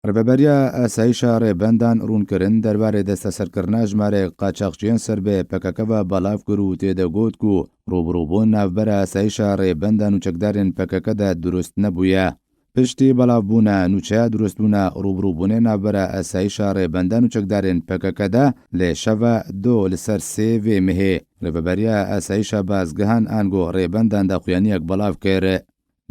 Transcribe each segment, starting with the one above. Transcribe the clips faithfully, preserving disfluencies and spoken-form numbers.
Rêveberiya Asayîşa Rêbendan rûnkirin derbarê desteserkirina jimareyek qaçaxçiyên ser bi P K K ve belav kir û tê de got ku rûbirûbûn navbera Asayîşa Rêbendan û çekdarên P K K de durust nebûye. Piştî belavbûna nûçeya durustbûna rûbirûbûnê navbera Asayîşa Rêbendan û çekdarên P K K de lê şeva do li ser sê vê mehê Rêveberiya Asayîşa Bazgehan ango Rêbendan daxuyaniyek belav kir.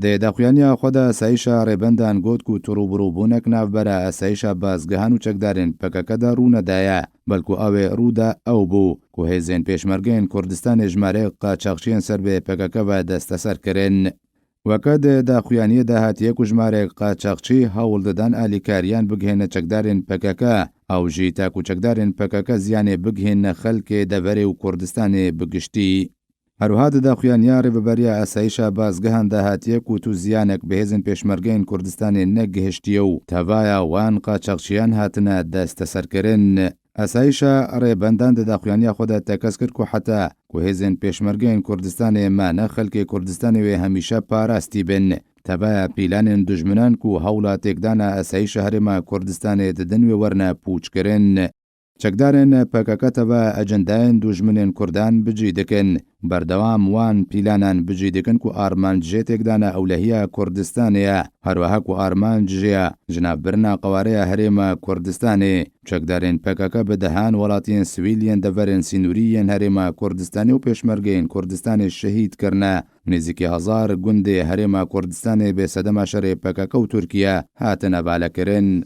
Di daxuyaniya xwe de Asayîşa Rêbendan got ku tu rûbirûbûnek navbera Asayîşa Bazgehan û çekdarên P K K de rû nedaye, belku ew ê rû da ew bû ku hêzên Pêşmergeyên Kurdistanê jimareyek qaçaxçiyên ser bi P K K ve desteser kirin. Weke di daxuyaniyê de hatiye ku jimareyek qaçaxçî hewl didan alîkariyan bigihêne çekdarên P K K, ew jî ta ku çekdarên P K K ziyanê bigihêne xelkê deverê û Kurdistanê bi giştî. Her wiha di daxuyaniya Rêveberiya Asayîşa Bazgehan de hatiye ku tu ziyanek bi hêzên Pêşmergeyên Kurdistanê negihiştiye û tevaya wan qaçaxçiyan hatine desteserkirin. Asayîşa Rêbendan di daxuyaniya xwe de tekez kir ku heta ku hêzên Pêşmergeyên Kurdistanê me ne xelkê Kurdistanê wê hemîşe parastî bin. Tevaya pîlanên dijminan ku hewla têkdana Asayîşa Herêma Kurdistanê didin wê werine pûçkirin. Çekdarên P K K teva ecendayên dujminên Kurdan bi cî dikin. Berdewam wan pîlanan bi cî dikin ku armanc jê têkdana ewlehiya Kurdistanê ye. Her wiha ku armanc jê ye jinavbirina qewareya Herêma Kurdistanê. Çekdarên P K K bi dehan welatiyên sivîl yên deverên sînorî yên Herêma Kurdistanê û Pêşmergeyên Kurdistanê şehîd kirine. Nêzîkî hezar gundê Herêma Kurdistanê bê sedema şerê P K K û Tirkiye hatine valekirin.